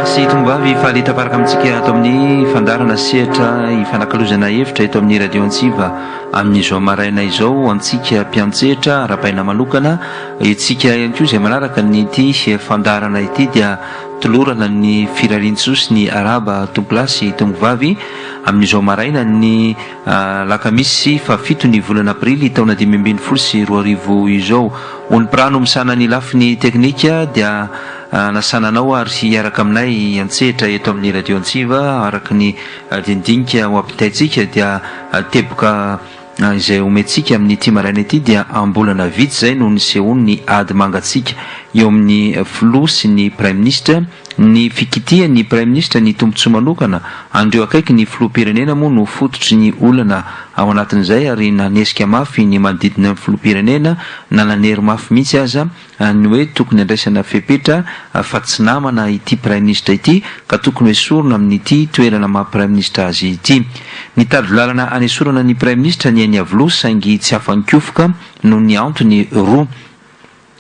Tompokolahy sy tompovavy, faly tafaraka amintsika ato amin'ny fandaharana sehatra ifanakalozana hevitra eto amin'ny Radio Antsiva amin'izao maraina izao antsika mpiantsehatra arabaina manokana itsika ihany koa izay manaraka ny ity fandaharana ity dia tolorana ny firariantsoa sy ny arahaba tompokolahy sy tompovavy amin'izao maraina ny alakamisy fahafito ny volana aprily taona 2015 izao. Ony-pirano misahana ny lafiny teknika dia anasana anao ary hiaraka aminay hiantsehitra eto amin'ny Radio Antsiva araka ny dinidinika ho ampitaintsika dia teboka izay omentsika amin'ity maraina ity dia am-bolana vitsy izay no nisehoan'ny ady mangatsiaka eo amin'ny filoha sy ny praiminisitra. Ny fikitihan'ny praiminisitra ny tombontsoa manokana an'ireo akaiky ny filoham-pirenena moa no fototry ny olana ao anatin'izay ary nanesika mafy ny manodidina ny filoham-pirenena na nanery mafy mihitsy aza ny hoe tokony handraisana fepetra fa tsy namana ity praiminisitra ity ka tokony hoesorina amin'ity toerana maha praiminisitra azy ity. Nitady lalana hanesorana ny praiminisitra ny eny Iavoloha saingy tsy afa-nikofoka noho ny antony roa.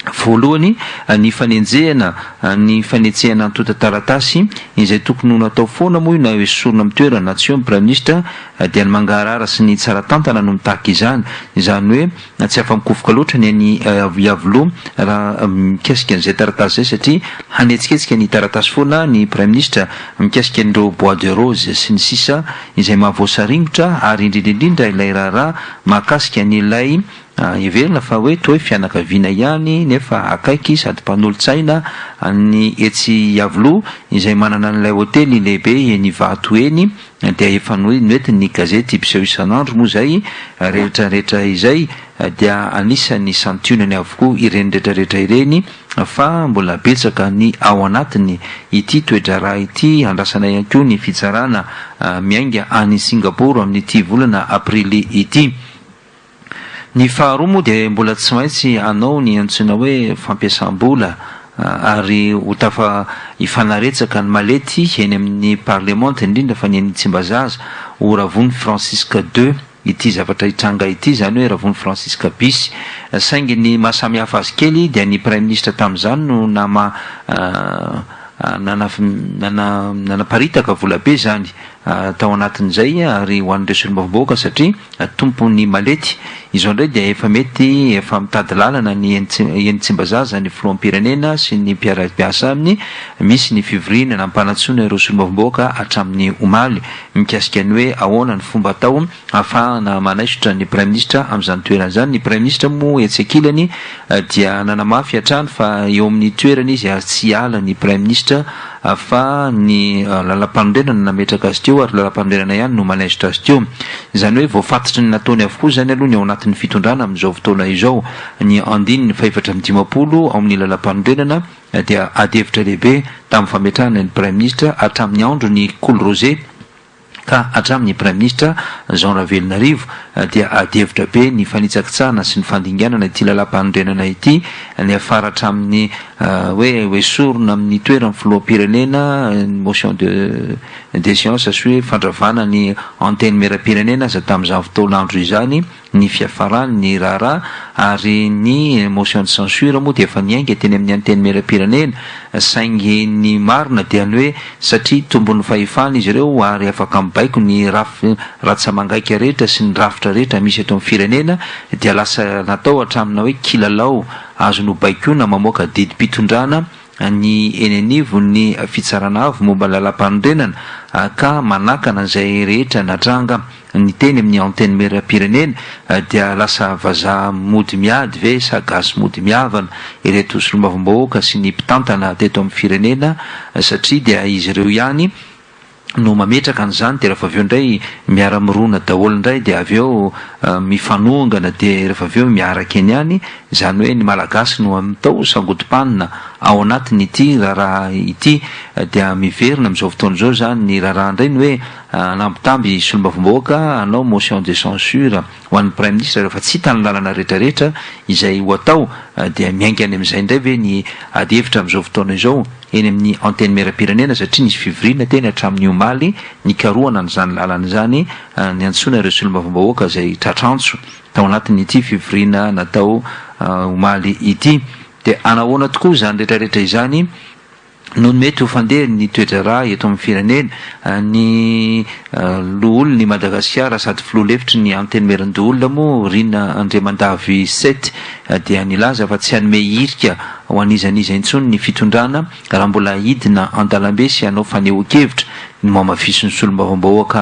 Voalohany, ny fanenjehana ny fanetsehana antontan-taratasy, izay tokony ho natao foana moa io na esorina amin'ny toerana na tsy eo ny Praiminisitra, dia ny mangarahara sy ny tsara tantana no mitaky izany. Izany hoe tsy afa-mikofoka loatra ny any Iavoloha raha mikasika an'izay taratasy izay satria hanetsiketsika ny taratasy foana ny Praiminisitra mikasika an'ireo bois de rose sy ny sisa izay mahavoasaringotra ary indrindra indrindra ilay raharaha mahakasika an'ilay Heverina fa hoe toa hoe fianakaviana ihany nefa akaiky sady mpanolotsaina ny etsy Iavoloha izay manana an'ilay hotely lehibe eny Ivato eny dia efa noentin'ny gazety mpiseho isan'andro moa izay rehetra rehetra izay dia anisan'ny santionany avokoa ireny rehetra rehetra ireny fa mbola betsaka ny ao anatiny ity toe-draharaha ity andrasana ihany koa ny fitsarana miainga any Singapour amin'ity volana aprily ity. Ny faharoa moa dia mbola tsy maintsy hanao ny antsoina hoe fampiasam-bola ary ho tafa hifanaretsaka ny malety eny amin'ny parlemanta indrindra fa ny eny Tsimbazaza ho Ravony Francisque ii ity zavatra hitranga ity, izany hoe Ravony Francisque bis. Saingy ny maha samy hafa azy kely dia ny praiminisitra tamin'izany no nama nanaparitaka volabe izany tao anatin'izay ary ho an'ireo solombavambahoaka satria tompon'ny malety. Izao indray dia efa mety efa mitady lalana ny eny Tsimbazaza ny filoham-pirenena sy ny mpiara-miasa aminy. Misy ny fivoriana nampanantsoina ireo solombavambahoaka hatramin'ny omaly mikasika ny hoe ahoana ny fomba atao ahafahana manaisotra ny praiminisitra amin'izany toerana izany. Ny praiminisitra moa etsy ankilany dia nanamafy hatrany fa eo amin'ny toerany izy ary tsy hiala ny praiminisitra fa ny lalampanorenana nametraka azy teo ary lalampanorenana ihany no manaisotra azy teo. Izany hoe voafatotry ny nataony avokoa izany aloha ny ao anatin'ny fitondrana amin'izao fotoana izao. Ny andininy fahefatra amby dimampolo ao amin'ny lalampanorenana dia adihevitra lehibe tamin'ny fametrahana ny praiminisitra hatramin'ny andron'i Kolo Roger ka hatramin'ny praiminisitra Jean Ravelonarivo dia adihevitra be ny fanitsakitsahana sy ny fandinganana ity lalampanorenana ity niafara hatramin'ny hoe hoesorina amin'ny toeran'ny filoham-pirenena motion de déchéance sy hoe fandravana ny antenimieram-pirenena aza tamin'izany fotoan'andro izany ny fiafarany raharaha. Ary ny motion de censure moa dia efa niainga teny amin'ny antenimieram-pirenena, saingy ny marina dia ny hoe satria tombon'ny fahefana izy ireo ary afaka mibaiko ny raf ratsamangaika rehetra sy ny rafitra rehetra misy eto amin'ny firenena dia lasa natao hatramina hoe kilalao azo nobaikoana mamoaka didim-pitondrana ny eny anivon'ny fitsarana avo momba ny lalàmpanorenana ka manakana izay rehetra natranga ny teny amin'ny antenimieram-pirenena. Dia lasa vazaha mody miady ve sa gasy mody mihavana ireto solombavambahoaka sy ny mpitantana teto amin'ny firenena, satria dia izy ireo ihany no mametraka an'izany, dia rehefa avy eo indray miara-mirona daholo indray, dia avy eo mifanongana, dia rehefa avy eo miaraka eny ihany. Izany hoe ny Malagasy no atao sangodim-panina ao anatin'ity raharaha ity. Dia miverina amin'izao fotoana izao izany ny raharaha indray ny hoe anambitamby solombavambahoaka hanao motion de censure ho an'ny praiminisitra rehefa tsy hita ny lalana rehetrarehetra izay ho atao. Dia miainga any amin'izay indray ve ny adihevitra amin'izao fotoana izao eny amin'ny antenimieram-pirenena, satria nisy fivoriana teny hatramin'ny omaly nikarohana an'izany lalana izany, niantsoana ireo solombavambahoaka izay tratr'antso tao anatin'ity fivoriana natao omaly ity. Dia anahoana tokoa izany rehetrarehetra izany? Noho ny mety ho fandehan'ny toe-draharaha eto amin'ny firenena, ny loholon'i Madagasikara sady filoha lefitry ny Antenimierandoholona moa, Rina Andriamandavy Seth, dia nilaza fa tsy hanome hirika ho an'iza n'iza intsony ny fitondrana raha mbola hidina an-dalambe sy hanao fanehoan-kevitra. Nohamafisin'ny solombavambahoaka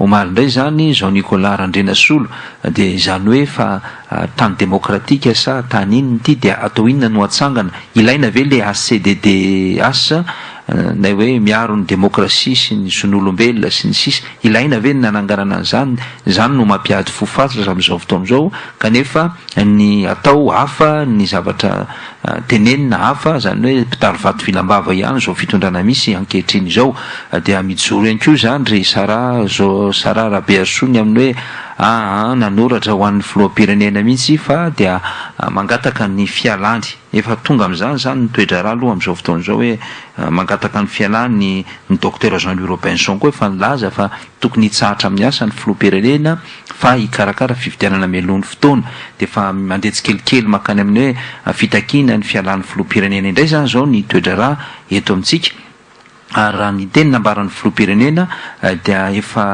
omaly indray izany Jean Nicolas Randrianasolo dia izany hoe fa Tany demokratika sa tany inona ity dia atao inona no atsangana? Ilaina ve le HCDDH nay hoe miaro ny demokrasia sy ny zon'olombelona sy ny sisa Ilaina ve ny nananganana an'izany? Izany no mampiady fo fatratra amin'izao fotoana izao kanefa ny atao hafa ny zavatra tenenina hafa, izany hoe mpitari-vato vilam-bava ihany izao fitondrana misy ankehitriny izao. Dia mijoro ihany koa izany ry Sarah zo Sarah Rabearisoa ny amin'ny hoe aa nanoratra ho an'ny filoham-pirenena mihitsy fa dia mangataka ny fialany. Efa tonga amin'izany izany ny toe-draharaha aloha amin'izao fotoana izao hoe mangataka ny fialany ny Docteur Jean Louis Robinson koa efa nilaza fa tokony hitsahatra amin'ny asa ny filoham-pirenena fa hikarakara fifidianana mialoha ny fotoana dia efa mandeha tsikelikely mankany amin'ny hoe fitakiana ny fialan'ny filoham-pirenena indray izany izao ny toe-draharaha eto amintsika ary raha ny teny nambaran'ny filoham-pirenena dia efa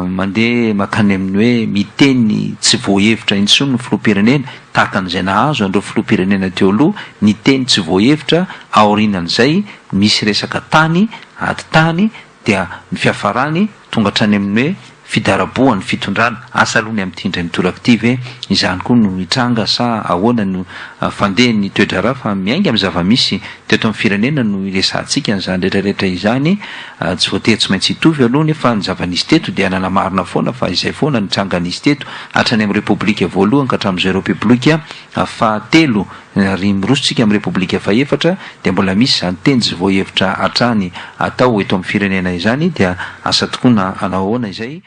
mandeha mankany amin'ny hoe miteny tsy voahevitra intsony ny filoham-pirenena tahaka an'izay nahazo an'ireo filoham-pirenena teo aloha niteny tsy voahevitra aorianan'izay misy resaka tany ady tany dia ny fiafarany tonga hatrany amin'ny hoe fidarabohan'ny fitondrana, asa aloha ny amin'ity indray mitoraka ity ve izany koa no hitranga sa ahoana no fandehan'ny toe-draharaha fa miainga amin'ny zava-misy teto amin'ny firenena no iresahantsika an'izany rehetra rehetra izany, tsy voatery tsy maintsy hitovy aloha nefa ny zava-nisy teto dia nanamarina foana fa izay foana ny tranga nisy teto hatrany amin'ny repoblika voalohany ka hatramin'izao repoblika fahatelo Ary miroso tsika amin'ny Repoblika fahefatra dia mbola misy izany teny tsy voahevitra hatrany atao eto amin'ny firenena izany dia asa tokoa na hanao ahoana izay.